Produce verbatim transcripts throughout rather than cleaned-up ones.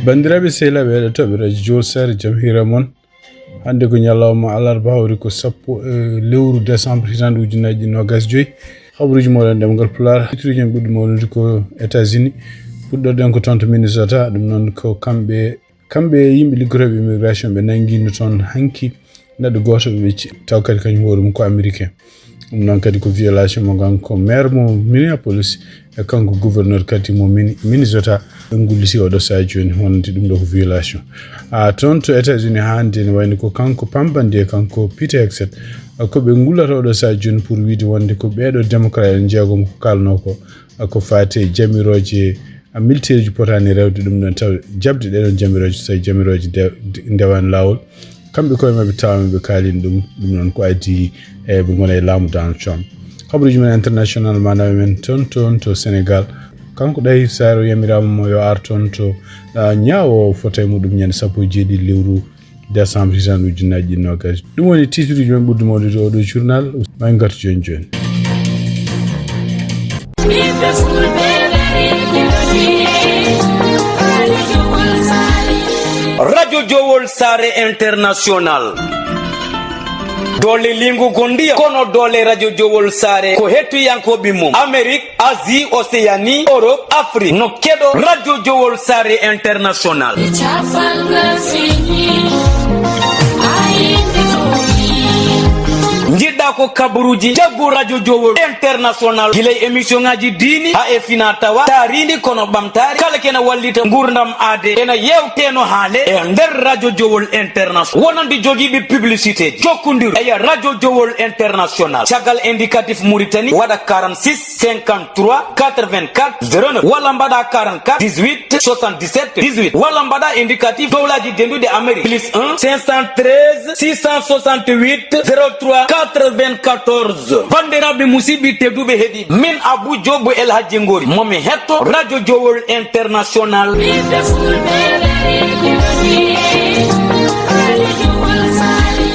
Banndiraaɓe sehilaaɓe heɗotooɓe radio Jowol Saare, jam hiira mon. Hannde ko ñalawma alarba, hawri ko sappo e lewru décembre hitaande ujunnaji ɗiɗi nogas joyi. Habaruuji moɗon ɗemngal Pulaar. Titruuji men ɓurɗi mawnude ko États-Unis. Puɗɗorɗen ko toon to Minnesota, ɗum noon ko kamɓe, kamɓe e yimɓe liggotooɓe immigration ɓe nanngino toon hanki neɗɗo gooto ɓe ɓecci, taw kadi kañum hoore mum ko américain. Ɗum noon kadi ko violation mo kanko maire mo Minneapolis e kanko gouverneur kadi mo Mini-, Minnesota. Ɓe ngulliti oɗo sahaa jooni wonde ɗum ɗo ko violation. A toon to États-Unis hannde ne wayno ko kanko pambandi e kanko Pete Hegseth, a, ko ɓe ngullata oɗo sahaa jooni pour wiide wonde ko ɓeeɗo démocrate en jeegom ko kaalnoo ko, a, ko faati e jamirooje, a, militeeruji potaani rewde ɗum ɗon taw jaɓde ɗeɗon jamirooje so tawi jamirooje de-, de-, ndewaani laawol. Kamɓe koye maɓɓe tawama ɓe kaalini ɗum, ɗum noon ko addi e ɓe ngona e laamu Donald Trump. Habaruuji men international ma nawi men toon, toon to Sénégal. Kanko Dahir Sarr o yamiraama mo yo ar toon to, ah, ñaawo fota e muɗum ñande sappo e jeeɗiɗi lewru décembre hisan ujunnaji ɗiɗi nogas. Ɗum woni titruuji men ɓurɗi mawnude oɗo journal. Ma en ngartu jooni jooni. Ɓiɓɓe Fulɓe Radio Jowol Saare International. Doole lingu gondiya kono doole Radio Jowol Saare ko hettuyankooɓe mum. Amérique, Asie, Océanie, Europe, Afrique. No keɗo Radio Jowol Saare International. Jiɗɗa ko kabaruuji, jaggu Radio Jowol International. Gila e émission ngaji diini, ha e fina tawa, taarindi kono ɓamtaare. Kala kena wallita ngurdam aade. Ena yewteno haale e nder Radio Jowol International. Wonande jogiiɓe publicité, jokkondiru e Radio Jowol International. Caggal indicatif Mauritanie, waɗa quarante-six, cinquante-trois, quatre-vingt-quatre, zéro neuf. Walla mbaɗa quarante-quatre, dix-huit, soixante-dix-sept, dix-huit. Walla mbaɗa indicatif dowlaji denduɗi Amérique, plus un, cinq cent treize, six cent soixante-huit, zéro trois, quatre-vingt-quatorze. Bandiraɓe musidɓe tedduɓe heɗiɓe, min Abou Diop El Hadji Ngori, momi hetto Radio Jowol International. Ɓiɓɓe Fulɓe Radio Jowol Saare.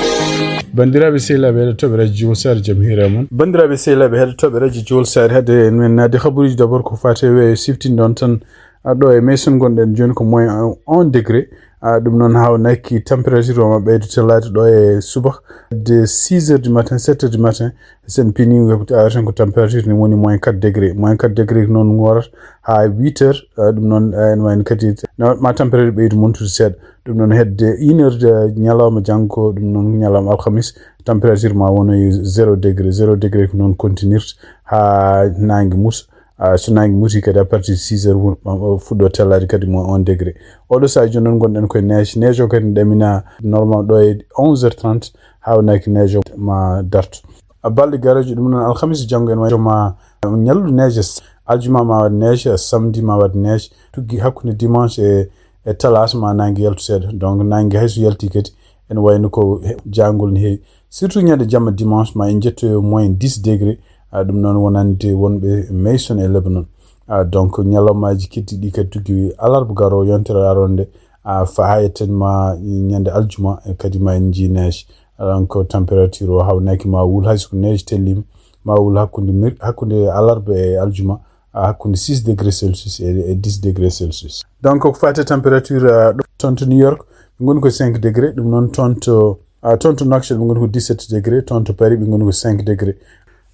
Bandiraɓe sehilaaɓe heɗotooɓe Radio Jowol Saare, jam hiira mon. Bandiraɓe sehilaaɓe heɗotooɓe Radio Jowol Saare, hade en men naade habaruuji, d'abord ko faati e weeyo siftinde on tan, a, ɗo e Mason gonɗen jooni ko moins un degré. A, ɗum noon hawnaki température o ma ɓeydo tellaade ɗo e subaka de six heures du matin, sept heures du matin. Sen pini, a, tan ko température ni woni moins quatre degré. Moins quatre degré noon warata ha huit heures, a, ɗum noon, a, ene wayno kadi na, ma température ɓeydu montude seeɗa. Ɗum noon hedde une heure de ñalawma janngo, ɗum noon ñalawma alhamis, température ma wono e zéro degré. Zéro degré ko noon continuirta ha nangue musa. A, so nangue musi kadi à partir de six heures won-, o fuɗɗo tellade kadi moins un degré. Oɗo sahaa jooni noon gonɗen koye neige. Neige o kadi ɗamina normal ɗo e onze heures trente, hawnaki neige o ma darto. A, balɗe garoje ɗum noon alhamis janngo en wajo ma ñallu neige. Aljuma ma waɗ neige, samedi ma waɗ neige. Tuggi hakkunde dimanche e, e talaata ma nangue yaltu seeɗa. Donc nangue hay so yalti kadi ene wayno ko he-, jangol ne heewi. Surtout ñande jamma dimanche ma en jettoyo moins dix degré. A, ɗum noon wonande wonɓe Mason e Lebanon. A, donc ñalawmaji keddi ɗi kadi tuggi alarba garo yontere aronde, a, fa ha yetten ma ñande aljuma, e kadi ma en ji neige. Donc température o hawnaki ma wul hay so ko neige tellima, ma wul hakkunde mer-, hakkunde alarba e aljuma, a, hakkunde six degré Celsius e, e dix degré Celsius. Donc ko fate température, a, ɗo, toon to New York, ɓe ngoni ko cinq degré, ɗum noon toon to, a, toon to Nouakchott, ɓe ngoni ko dix-sept degré, toon to Paris, ɓe ngoni ko cinq degré.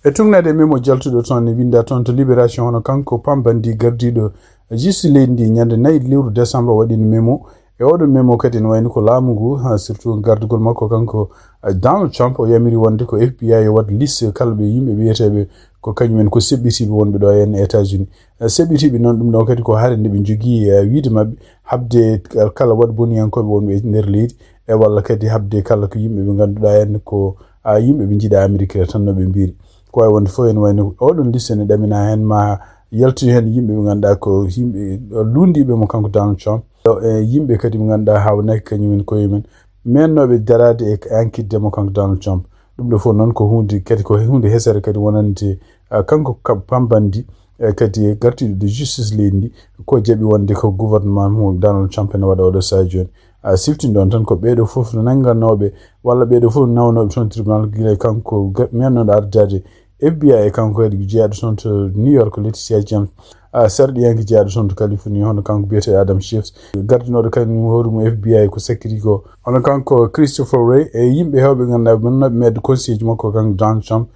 E tugnaade e memo jaltuɗo toon ne winnda toon to Libération, hono kanko pambandi gardiiɗo justice leydi ndi ñande nayi lewru décembre waɗino memo. E oɗo memo kadi ene wayno ko laamu ngu, ha, surtout gardugol makko kanko, a, Donald Trump, o yamiri wonde ko F B I yo waɗ liste kala ɓe yimɓe wiyeteeɓe ko kañumen ko seɓɓitiiɓe wonɓe ɗo e États-Unis. A, seɓɓitiiɓe noon ɗum ɗo kadi ko hare nde ɓe njogii, a, wiide maɓɓe haɓde kala waɗ boniyankooɓe wonɓe e nder leydi, e walla kadi haɓde kala ko yimɓe ɓe ngannduɗaa en ko, a, yimɓe ɓe njiɗa Amérique tan no ɓe mbiri. Ko wawi wonde fof ene wayno oɗon liste ne ɗamina hen ma yaltude hen yimɓe ɓe ngannduɗaa ko yimɓe luundiiɓe mo kanko Donald Trump. E yimɓe kadi ɓe ngannduɗaa hawnaki kañumen koye men mennooɓe daraade e enquête mo kanko Donald Trump. Ɗum ɗo fof noon ko huunde kadi ko huunde hesere kadi wonande, a, kanko ka pambandi, e kadi gardiiɗo de justice leydi ndi, ko jaɓi wonde ko gouvernement mo Donald Trump ene waɗa oɗo sahaa jooni. A, siftin ɗon tan ko ɓeeɗo fof nannganooɓe walla ɓeeɗo fof nawnooɓe toon tribunal, gila kanko ga-, mennooɗo ardaade F B I e kanko kadi jeyaaɗo toon to New York, Letitia James, Sarɗiyanke jeyaaɗo toon to Californie, hono kanko biyeteeɗo Adam Schiff, gardinooɗo kañum hoore mum F B I ko sakkiti ko. Hono kanko Christopher Wray e yimɓe heewɓe ngannduɗaa ɓe nannooɓe maire de conseil makko kanko Donald Trump,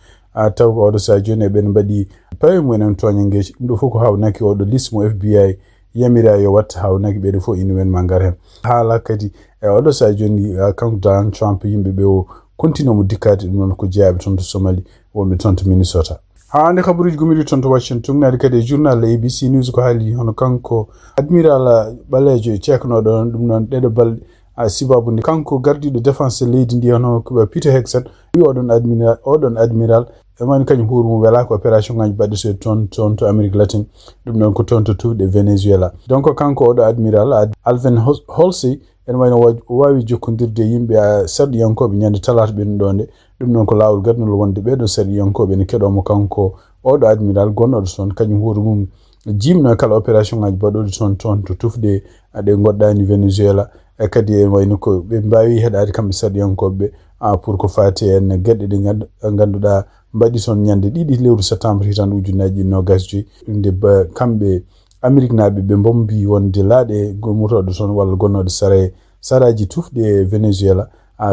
taw ko oɗo sahaa jooni eɓen mbaɗi pawe mumen en tooñanngeeji. Ɗum ɗo fof ko haawnaki oɗo liste mo F B I yamira yo waɗ, haawnaki ɓeeɗo fof ina wen ma ngar heen. Haala kadi e oɗo sahaa jooni, kanko Donald Trump, yimɓe ɓe o continue mo dikkaade, ɗum noon ko jeyaaɓe toon to Somali, wonɓe toon to Minnesota. Haa hannde kabaruuji gummiiɗi toon to Washington, naati kadi e journal A B C News ko haali hono kanko admiral ɓaleejo ceeknooɗo ɗum noon ɗeɗo balɗe, sibaabu nde kanko gardiiɗo défense leydi ndi hono ko Peter Hegseth, wi oɗon admiral, oɗon admiral e wayno kañum hoore mum welaaka opération ngaji baɗɗeteeɗi toon, toon to Amérique latine, ɗum noon ko toon to tufɗe Venezuela. Donc kanko oɗo admiral Alvin Halsey, ene wayno o waawi jokkondirde e yimɓe sarɗiyankooɓe ñande talaata ɓennuɗo nde. Ɗum noon ko laawol gadnol wonde ɓeeɗo sarɗiyankooɓe ene keɗoo mo kanko oɗo admiral gonnooɗo toon, kañum hoore mum jiimno e kala opération ngaji baɗɗooɗi toon, toon to tufɗe ɗe ngoɗɗaani Venezuela. E kadi ene wayno ko ɓe mbaawi heɗaade kamɓe sarɗiyankooɓe ɓe, pour ko faati en geɗe ɗe nganndu-, ngannduɗaa mbaɗi toon ñande ɗiɗi lewru septembre hitaande ujunnaji ɗiɗi noogas joyi. Nde ba-, kamɓe Ameriknaaɓe ɓe mbombi wonde laaɗe gummotooɗe toon walla gonnooɗe saraye, saraaji tufɗe e Venezuela,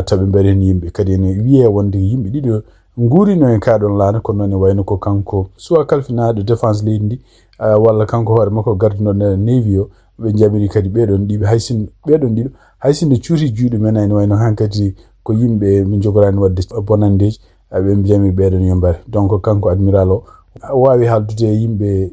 taw ɓe mbaɗi heen yimɓe. Kadi ene wiyee wonde yimɓe ɗiɗo nguurino e kaa ɗoon laana, kono noon e wayno ko kanko suwa kalfinaaɗo défense leydi ndi, walla kanko hoore makko gardinooɗo Navy o, ɓe njamiri kadi ɓeeɗoon ɗiɗo, hay sin-, ɓeeɗoon ɗiɗo, hay sinno cuuti juuɗe men, ene wayno hankadi ko yimɓe min njogoraani waɗde bonanndeeji, ɓe njamiri ɓeeɗoon yo mbare. Donc kanko admiral o, o waawi haaldude e yimɓe,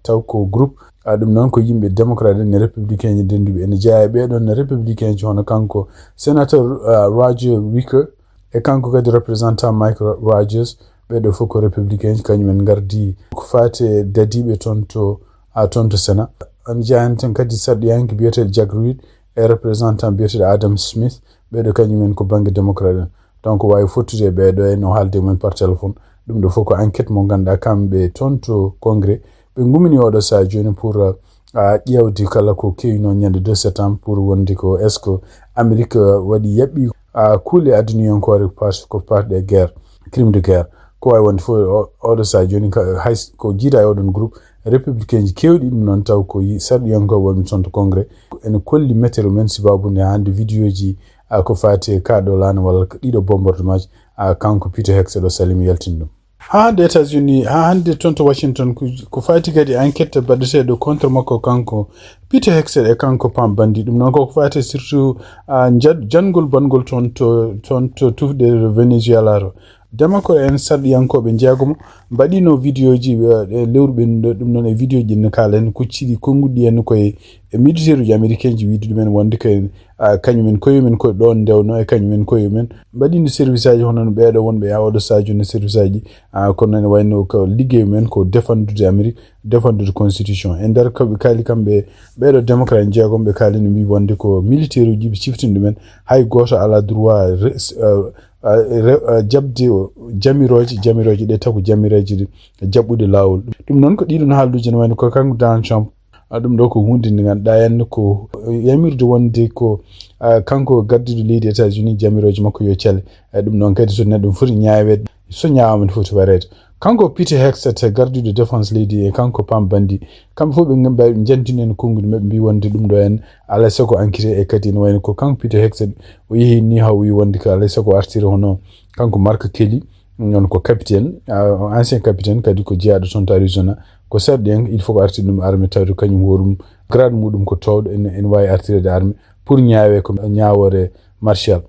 taw ko groupe, ɗum noon ko yimɓe démocrate en e républicain ji dennduɓe. Ene jeyaa e ɓeeɗoon républicain ji hono kanko sénateur Roger Wicker, e kanko kadi représentant Mike Rogers, ɓeeɗo fof ko républicain ji, kañum en ngardi ko faati e dadiiɓe toon to, a, toon to Sénat. Ene jeyaa heen tan kadi sarɗiyanke biyeteeɗo Jack Reed e représentant biyeteeɗo Adam Smith, ɓeeɗo kañum en ko bannge démocrate en. Donc waawi fottude e ɓeeɗo en o haalde e mumen par téléphone. Ɗum ɗo fof ko enquête mo ngannduɗaa kamɓe toon to Congrès ɓe ngummini oɗo sahaa jooni pour, a, ƴeewde kala ko keewinoo ñande deux septembre pour wonde ko est-ce que Amérique, a, waɗi yaɓɓi, a, kuule aduniyankoore ko faati-, ko faati e guerre, crime de guerre. Ko waawi wonde fof o-, oɗo sahaa jooni ka-, hay s-, ko jiida e oɗon groupe républicain ji keewɗi ɗum noon taw ko yi-, sarɗiyankooɓe wonɓe toon to Congrès ene kolli météo men sibaabu nde hannde vidéo ji, a, ko faati e kaa ɗo laana walla ko ɗiɗo bombardement ji, a, kanko Peter Hegseth ɗo Salim yaltini ɗum. Haa hannde États-Unis, haa hannde toon to Washington, ko, ko faati kadi enquête baɗeteeɗo contre makko kanko Peter Hegseth e kanko Pam Bondi. Ɗum noon koko faati surtout, a, jad-, janngol banngol toon to, toon to tufɗe Venezuela to. Démocrate en sarɗiyankooɓe njeegomo mbaɗino vidéo ji, e, e lewru ɓennuɗo, ɗum noon e vidéo ji ɗi kaala en, kucciɗi konnguɗi en koye e militaire uji américain ji, wiide ɗumen wonde ko en, a, kañum en koye men ko ɗoon ndewno e kañum en koye men. Mbaɗino service aji hono no ɓeeɗo wonɓe e oɗo sahaa jooni service aji, a, kono ene wayno ko liggey men ko défendude Amérique, défendude constitution. E nder ko ɓe kaali kamɓe ɓeeɗo démocrate jeegom, ɓe kaali no mbii wonde ko militaire uji ɓe ciftini ɗumen, hay gooto alaa droit re-, a, a, re-, a, jaɓde o, jamirooje, jamirooje ɗe taw ko jamirooje ɗe jaɓɓuɗe laawol. Ɗum noon ko ɗiɗon haalduuji ene wayno ko kanko Donald Trump, a, ɗum ɗo ko huunde nde ngannduɗaa en ko yamirde wonde ko, a, kanko gardiiɗo leydi États-Unis jamirooje makko yo cale. A, ɗum noon kadi so neɗɗo foti ñaaweede, so ñaawaama ne foti wareede. Kanko Peter Hegseth gardiiɗo défense leydi e kanko Pam Bondi, kamɓe fof ɓe ngam-, ɓe jantini en konnguɗi maɓɓe mbii wonde ɗum ɗo en alaa sago enquête e kadi ene wayno ko kanko Peter Hegseth o yehi ni haa o wii wonde ko alaa sago artira hono kanko Mark Kelly, noon ko capitaine, a, ancien capitaine, kadi ko jeyaaɗo toon to Arizona, ko sarɗiyanke, il faut ko artir ɗum armée, tawde kañum hoore mum, grade muɗum ko toowɗo, ene, ene waawi artireede armée pour ñaawee ko ñaawoore Marshall.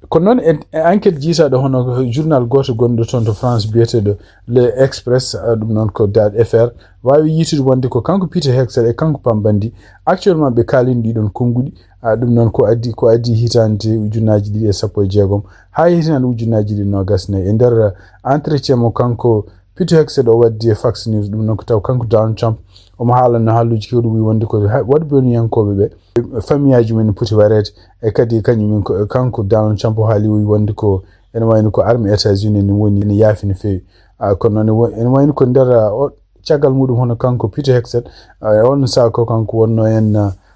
Kono noon, en, en enquête jiytaaɗo hono journal gooto gonɗo toon to France biyeteeɗo Le Express, a, ɗum noon ko dot F R, waawi yiitude wonde ko kanko Peter Hegseth e kanko Pam Bondi, actuellement ɓe kaalini ɗiɗon konnguɗi, a, ɗum noon ko addi, ko addi hitaande ujunnaaji ɗiɗi e sappo e jeegom haa hitaande ujunnaaji ɗiɗi e noogas e nayi. E nder entretien mo kanko Peter Hegseth o waddi e Fox News, ɗum noon ko taw kanko Donald Trump omo haalanno haalluuji keewɗi, wii wonde ko ha-, waɗɓe woniyankooɓe ɓe, famiyaaji mum ene poti wareede, e kadi kañum en ko, kanko Donald Trump o haali, o wii wonde ko ene wayno ko armée États-Unis ene woni, ene yaafi no feewi. A, kono noon ene wo-, ene wayno ko nder, a, o, caggal muɗum hono kanko Peter Hegseth, a, e on saha ko kanko wonno en,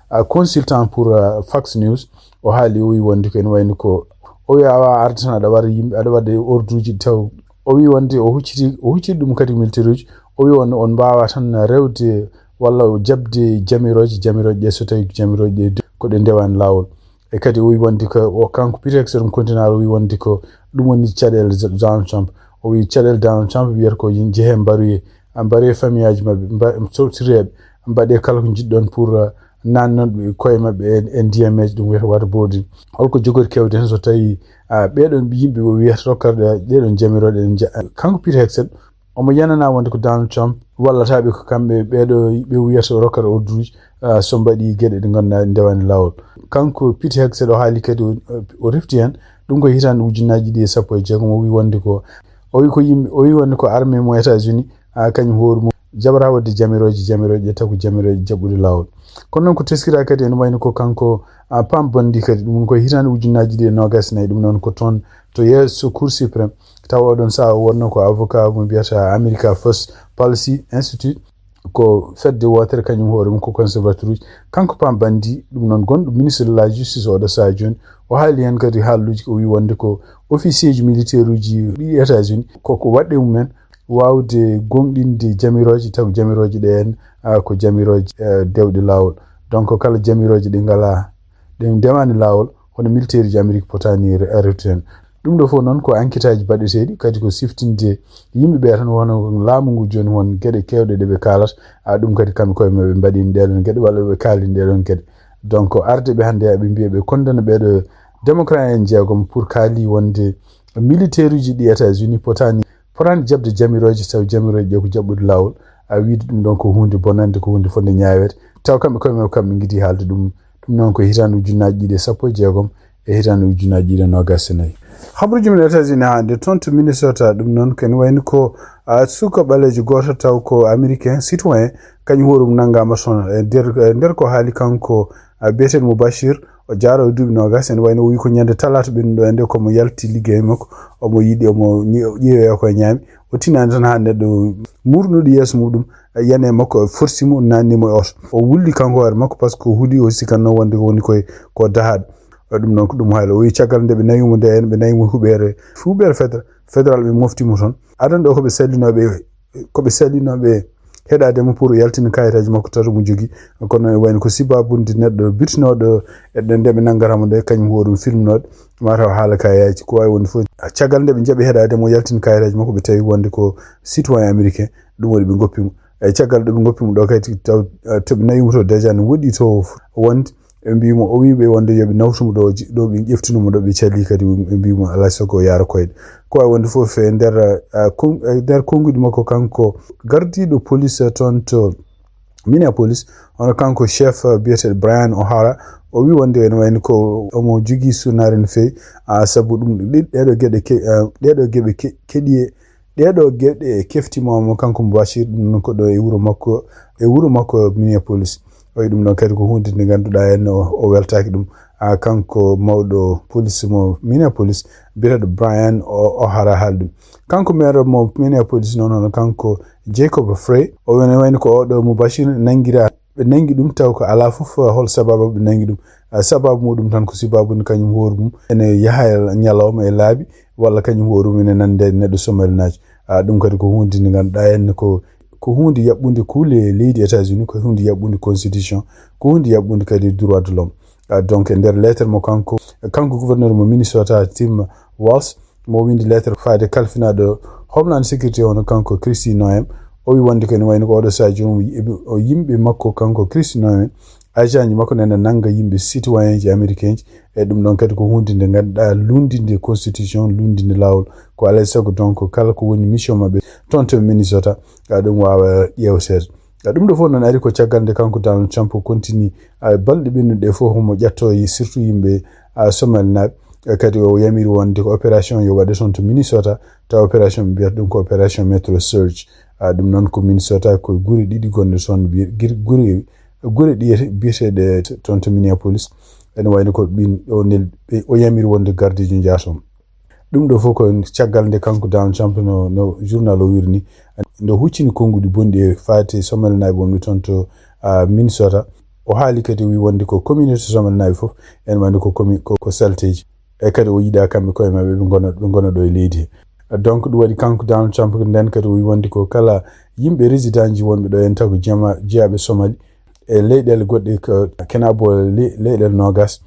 a, consultant pour, a, Fox News, o haali, o wii wonde ko ene wayno ko, o wii a waawaa arde tan aɗa waɗa yimɓe, aɗa waɗa ordre uji taw. O wii wonde o hucciti, o hucciti ɗum kadi militaire uji, o wii on, on mbaawaa tan rewde walla o jaɓde jamirooje, jamirooje ɗe, so tawi jamirooje ɗe ko ɗe ndewaani laawol. E kadi o wi wonde ko o, kanko Pete Hegseth mo continental, o wi wonde ko ɗum woni caɗeele Donald Trump. O wi caɗeele Donald Trump wiyata ko yimɓe njehee mbaroyee, mbaroyee famiyaaji maɓɓe, mba-, sowtireeɓe, mbaɗee kala ko njiɗɗon pour, uh, naatnonɓe koye maɓɓe e, e ndiyameeje, ɗum wiyata waterboarding. Holko jogori kewde heen so tawi, uh, ɓeeɗon yimɓe o wiyata rokkat ɗe, ɗeeɗon jamirooje ɗe nja-, kanko Pete Hegseth, omo yananaa wonde ko Donald Trump wallata ɓe, ko kamɓe ɓeeɗo ɓe wiyata rokkat ordre uji, uh, so mbaɗi geɗe ɗe ngannduɗaa ndewaani laawol. Kanko Pete Hegseth o haali kadi o, o refti heen, ɗum ko hitaande ujunnaaji ɗiɗi e sappo e jeegom, o wi wonde ko, o wi ko yimɓe, o wi wonde ko armée mo États-Unis, a, kañum hoore mum jaɓata waɗde jamirooje, jamirooje ɗe taw ko jamirooje jaɓɓuɗe laawol. Kono noon ko teskiraa kadi ene wayno ko kanko, a, Pam Bondi kadi, ɗum ko hitaande ujunnaaji ɗiɗi e noogaas e nayi, ɗum noon ko toon to yeeso Cour suprême. Tawa oɗon sahaa o wonno ko avocat mo mbiyata America First Policy Institute, ko fedde wootere kañum hoore mum ko conservateur uji. Kanko Pam Bondi, ɗum noon gonɗo ministre de la justice oɗo sahaa jooni, o haali heen kadi haalluuji, o wi wonde ko officier ji militaire uji ɗiɗi États-Unis, koko waɗde mumen waawde goongɗinde jamirooje, taw jamirooje ɗe en, a, ko jamirooje, e, dewɗe laawol. Donc kala jamirooje ɗe ngalaa, ɗe ndewaani laawol, hono militaire uji Amérique potaani re-, reftude heen. Ɗum ɗo fof noon ko enquête aji baɗeteeɗi, kadi ko siftinde yimɓe ɓe tan, wano laamu ngu jooni won geɗe keewɗe ɗe ɓe kaalata, a, ɗum kadi kamɓe koye maɓɓe mbaɗini ɗeɗon geɗe walla ɓe kaalini ɗeɗon geɗe. Donc arde ɓe hannde ɓe mbiya ɓe condamné ɓeeɗo démocrate en jeegom pour kaali wonde militaire uji ɗi États-Unis potaani, potaani jaɓde jamirooje, taw jamirooje ɗe ko jaɓɓude laawol, a, wiide ɗum ɗon ko huunde bonande, ko huunde fotnde ñaaweede, taw kamɓe koye maɓɓe kamɓe ngiɗi haalde ɗum. Ɗum noon ko hitaande ujunnaaji ɗiɗi e sappo e jeegom e hitaande ujunnaaji ɗiɗi e noogaas e nayi. Habaruuji men États-Unis hannde toon to Minnesota, ɗum noon ko ene wayno ko, a, suka ɓaleejo gooto taw ko américain citoyen, kañum hoore mum nanngaama toon e nder, e nder ko haali kanko, a, biyeteeɗo mo Bachir, o jaaroo e duuɓi noogaas, ene wayno o wi ko ñande talaata ɓennuɗo e nde ko mo yalti liggey makko, omo yiɗi omo ñe-, ƴeewoya ko e ñaami, o tinaani tan haa neɗɗo murnuɗo yeeso muɗum, yani e makko, o forsi mo, naanni mo e oto. O wulli kanko hoore makko, par ce que o huuli, o sikkanno wonde ko woni koye ko dahaaɗo. O ɗum noon ko ɗum haali. O wi caggal nde ɓe nawi mo nde, en ɓe nawi mo huɓeere, huɓeere federa-, federal, ɓe mofti mo toon. Adan ɗo ko ɓe sallinooɓe, ko ɓe sallinooɓe heɗaade mo pour yaltina kayitaaji makko tato mo jogii. Kono e wayno ko sibaabude neɗɗo birtinooɗo e ɗo nde ɓe nanngata mo nde, kañum ko ɗum filmnooɗo. Mataw haala ka yaaji, ko waawi wonde fof. Caggal nde ɓe njaɓi heɗaade mo, yaltin kayitaaji makko, ɓe tawi wonde ko citoyen américain, ɗum waɗi ɓe ngoppi mo. E caggal ɗo ɓe ngoppi mo ɗo kadi, taw, eh, to ɓe nawi mo to déjà no woɗɗi to wonde, ɓe mbii mo, o wii ɓe wonde yo ɓe nawtu mo ɗo, ɗo ɓe ƴeftino mo ɗo, ɓe calii kadi, ɓe mbii mo alaa sago o yaara koyɗe. Ko waawi wonde fof e nder, eh, kon-, eh, nder konnguɗi makko kanko gardiiɗo police toon to Minneapolis, hono kanko chef, eh, biyeteeɗo Brian O'Hara, o wi wonde ene wayno ko omo jogii sunnaare no feewi, ah, sabu ɗum ɗi-, ɗeɗo geɗe ke-, ah, ɗeɗo geɓe ke-, keɗi e, ɗeɗo geɗe kefti mo, mo kanko mo Bachir, ɗum noon ko ɗo e wuro makko, e wuro makko Minneapolis. O wi ɗum noon kadi ko huunde nde ngannduɗaa en o, o weltaaki ɗum. Ah, kanko mawɗo police mo Minneapolis, biyeteeɗo Brian O-, O'Hara haali ɗum. Kanko maire mo Minneapolis noon, hono kanko Jacob Frey, o woni wayno ko oɗo mo Bachir nanngiraa. Ɓe nanngi ɗum taw ko alaa fof hol sababu ɓe nanngi ɗum. Ah, sababu muɗum tan ko sibaabu nde kañum hoore mum ene yaha e ñalawma e laabi, walla kañum hoore mum ene nande neɗɗo Somaliinaajo. Ah, ɗum kadi ko huunde nde ngannduɗaa en ko, ko huunde yaɓɓunde kuule leydi États-Unis, ko huunde yaɓɓunde constitution, ko huunde yaɓɓunde kadi droit de l'homme. Ah, donc e nder lettre mo kanko, kanko gouverneur mo Minnesota, Tim Walz, mo windi lettre faade kalfinaaɗo Homeland Security hono kanko Kristi Noem. O wi wonde ko ene wayno ko oɗo sahaa jooni o yi-, o yimɓe makko kanko Kristi Noem, agent ji makko nana nannga yimɓe citoyen ji américain ji. E ɗum ɗon kadi ko huunde nde ngannduɗaa lunndinde constitution, lunndinde laawol. Ko alaa e sago donc kala ko woni mission maɓɓe toon to Minnesota, a, ɗum waawa ƴeewteede. A, ɗum ɗo fof noon ari ko caggal nde kanko Donald Trump o continue, a, balɗe ɓennuɗe ɗe fof homo ƴatto e surtout yimɓe, a, Somalinaaɓe. E kadi o yamiri wonde ko opération yo waɗe toon to Minnesota, taw opération ɓe mbiyata ɗum ko opération Metro Surge. A, ɗum noon ko Minnesota, ko gure ɗiɗi gonɗe toon, mbiye-, gir-, gure, gure ɗiye-, biyeteeɗe toon to Minneapolis. Ene wayno ko ɗin ɗo nel-, ɓe, o yamiri wonde gardiijo njaha toon. Ɗum ɗo fof ko caggal nde kanko Donald Trump no, no journal o wiri ni, nde huccini konnguɗi bonɗi e faati Somalinaaɓe wonɓe toon to, a, Minnesota. O haali kadi, o wi wonde ko communauté Somalinaaɓe fof, ene wayno ko commu-, ko, ko salteeji. E kadi o yiɗaa kamɓe koye maɓɓe ɓe ngona, ɓe ngona ɗo e leydi he. Donc ɗum waɗi kanko Donald Trump ko nden kadi o wi wonde ko kala yimɓe résidentji wonɓe ɗo en taw ko jema-, jeyaaɓe Somali e leyɗeele goɗɗe ko kenabo le-, leyɗeele noogas,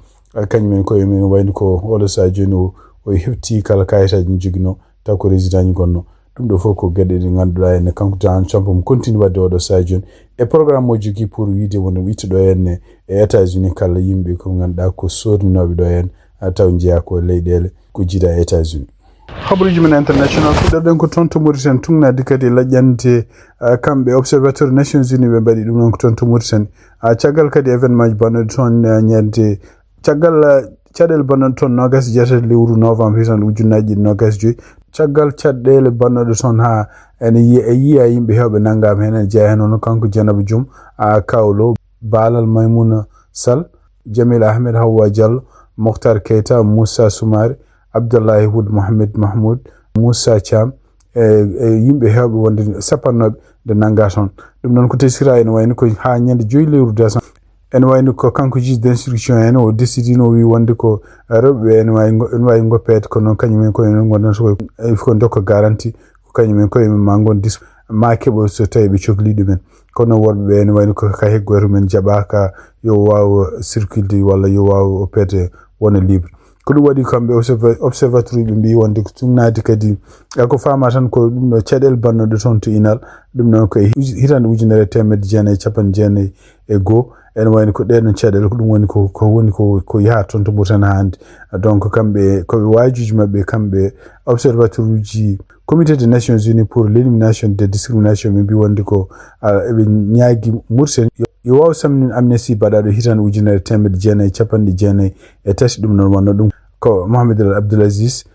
kañum en koye mum wayno ko oɗo sahaa jooni o, o hefti kala kayitaaji ɗi joginoo taw ko résidentji gonno. Ɗum ɗo fof ko geɗe ɗe ngannduɗaa en kanko Donald Trump omo continue waɗde oɗo sahaa jooni e programme mo jogii pour wiide wonde o itta ɗo en e États-Unis kala yimɓe ko ngannduɗaa ko sodninooɓe ɗo en, a taw njeyaa ko leyɗeele ko jiidaa e États-Unis. Habaruuji men international, puɗɗorɗen ko toon to Mauritanie, tugnaade kadi e laƴƴande, ah, kamɓe Observateur Nations Unies ɓe mbaɗi ɗum ɗoon ko toon to Mauritanie. Ah, caggal kadi événement ji bannoɗi toon, ah, ñande, caggal, ah, caɗeele bannoɗe toon noogas e jeetati lewru novembre hitan ujunnaaji ɗiɗi noogas e joyi. Caggal caɗeele bannoɗe toon haa ene yiya, e yiya yimɓe heewɓe nanngaama heen, ene jeyaa heen hono kanko Dieynaba Joom, ah, Kawlo, Balal Maimouna Sall, Jamil Ahmed, Hawwa Diallo, Mokhtar Keita, Moussa Soumaré, Abdoulaye Wade, Mohamed Mahmoud, Moussa Thiam, e, e yimɓe heewɓe wonde sappannoɓe nde nannga toon. Ɗum noon ko teskira ene wayno ko haa ñande joyi lewru décembre. Ene wayno ko kanko juge d'instruction en o décidino, o wi wonde ko rewɓe ɓe ene wawi ngo-, ene wawi goppeede, kono kañum en koye mum gondon so ko, il faut dokka garantie ko kañum en koye mum ma ngon dis-, ma keɓo so tawi ɓe cokli ɗumen. Kono worɓe ɓe ene wayno ko ka heggoore men jaɓaka yo waaw circulde walla yo waaw opéde wona libre. Ko ɗum waɗi kamɓe observa-, observateur ɓe mbi wonde ko tugnaade kadi, e ko faama tan ko ɗum ɗo caɗeele bannoɗe toon to Inal, ɗum noon ko e uj-, hitande ujunere e teemedde jeenayi e capanɗe jeenayi e goo. Ene wayno ko ɗee ɗoon caɗeele ko ɗum woni ko, ko woni ko, ko yaha toon to Mauritanie hannde. Donc kamɓe, ko e waajuuji maɓɓe kamɓe observateur uji Comité des Nations Unies pour l'élimination de discrimination ɓe mbi wonde ko, ah, eɓe ñaagi Mauritanie yo, yo waaw samnin amnistie baɗaɗo hitande ujunere teemedde jeenayi e capanɗe jeenayi e tati. Ɗum noon wonno ɗum ko Mohamed El Abdoul Aziz.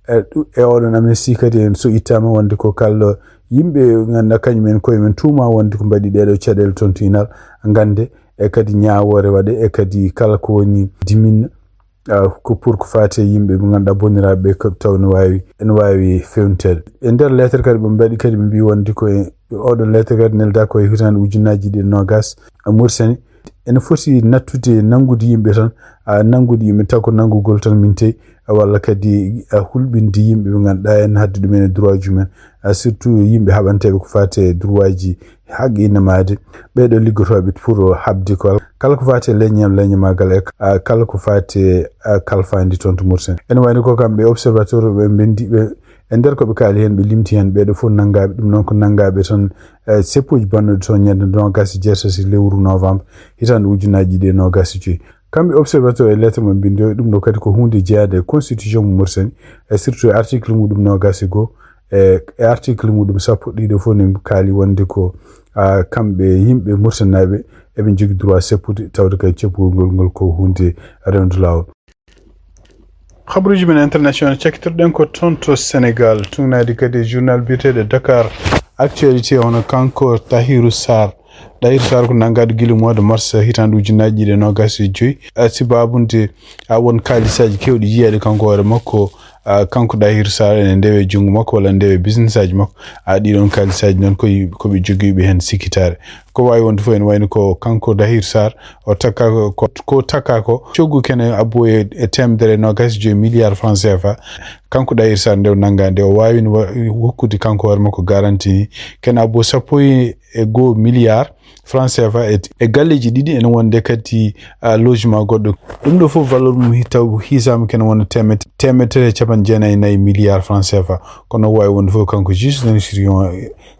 E ɗu-, e oɗon amnistie kadi en so ittama wonde ko kala yimɓe ganduɗa kañum en koye men tuuma wonde ko mbaɗi ɗeɗo caɗeele toon to Inal gande, e kadi ñaawoore waɗe, e kadi kala ko woni dimin, ah, ko pour ko faati e yimɓe ɓe ganduɗa bonniraaɓe ɓe ko taw no wawi, ene wawi fewniteede. E nder lettre kadi ɓe mbaɗi kadi ɓe mbi wonde ko e oɗon lettre kadi nelda ko e hitande ujunnaji ɗiɗi e noogas e Mauritanie ene foti nattude nanngude yimɓe tan, a nanngude yimɓe taw ko nanngugol tan min tey, walla kadi a hulɓinde yimɓe ɓe ngannduɗaa en hadde ɗumen e droit ji mumen, a surtout yimɓe haɓanteeɓe ko faati e droit ji haqqe innamaade, ɓee ɗoo liggotooɓe pour haɓde ko kala ko faati e leññam, leññamaagal e, a, kala ko faati e, a, kalfaandi toon to Mauritanie. Ene wayno ko kamɓe observateur ɓe mbendi ɓe, e nder ko ɓe kaali heen, ɓe limti heen ɓee ɗoo fof nanngaaɓe, ɗum noon ko nanngaaɓe tan, e, seppuuji bannuɗi toon ñande noogas e jeetati lewru novembre, hitaande ujunnaaji ɗiɗi e noogas e joy. Kamɓe observateur e lettre mo mbinndi o, ɗum ɗo kadi ko huunde jeyaade e constitution mo Mauritanie, e surtout e article muɗum noogas e goo, e, e article muɗum sappo, ɗiɗo fof ne kaali wonde ko, a, kamɓe yimɓe Mauritanie naaɓe eɓe njogii droit seppude, tawde kadi ceppugol ngol, ngol ko huunde rewde laawol. Habaruuji men international, cakkitorɗen ko toon to Sénégal, tugnaade kadi e journal biyeteeɗo Dakar Actualité, hono kanko Tahirou Sarr. Tahirou Sarr ko nanngaaɗo gila mois de mars hitaande ujunnaaji ɗiɗi e noogas e joy. A, sibaabu nde, a, won kaalisaaji keewɗi yiyaade kanko hoore makko, a, kanko Tahirou Sarr ene ndewe junngo makko walla ndewe business aji makko. A, ɗiɗon kaalisaaji noon ko y-, ko ɓe jogiiɓe heen sikkitaare. Ko waawi wonde fof ene wayno ko kanko Tahirou Sarr o takka ko, ko takka ko coggu kene abbo e, e teemedere e noogas e joy milliard franc C F A. Kanko Tahirou Sarr nde o nannga nde o waawino wa-, hokkude kanko hoore makko garanti ni kene abbo sappo e goo milliard franc C F A e, e galleeji ɗiɗi ene wonde kadi, a, logement goɗɗo. Ɗum ɗo fof valeur mum hi-, taw hiisaama kene wona teemed-, teemedere e capanɗe jeenayi e nayi milliard franc C F A. Kono o waawi wonde fof kanko juge d'instruction,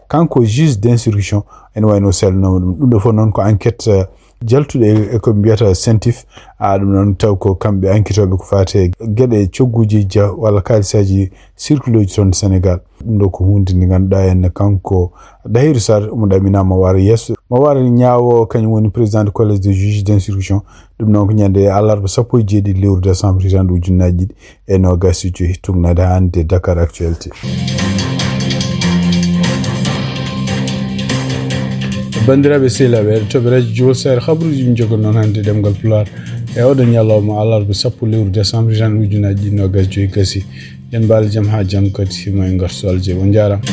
kanko juge d'instruction ene wayno o sellanooma ɗum. Ɗum ɗo fof noon ko enquête, eh, jaltuɗo e, e ko mbiyata CENTIF. A, ɗum noon taw ko kamɓe enquêtooɓe ko faati e geɗe cogguuji ja walla kaalisaaji circuleji toon Sénégal. Ɗum ɗo ko huunde nde ngannduɗaa en kanko Tahirou Sarr omo ɗaminaa mo wara yeeso, mo wara ñaawo, kañum woni président du collège de juge d'instruction. Ɗum noon ko ñande alarba sappo e jeeɗiɗi lewru décembre hitaande ujunnaaji ɗiɗi e noogas e joy, tugnaade hannde Dakar Actualité. Banndiraaɓe sehilaaɓe heɗotooɓe radio Jowol Sahel, habaruuji ɗi njogon noon hannde ɗemngal Pulaar e oɗo ñalawma alarba sappo lewru décembre hitaande ujunnaaji ɗiɗi noogas e joy gasi. Yen mbaal jam haa janngo kadi, himo en ngartu Aljeeɓe. On njaaraama.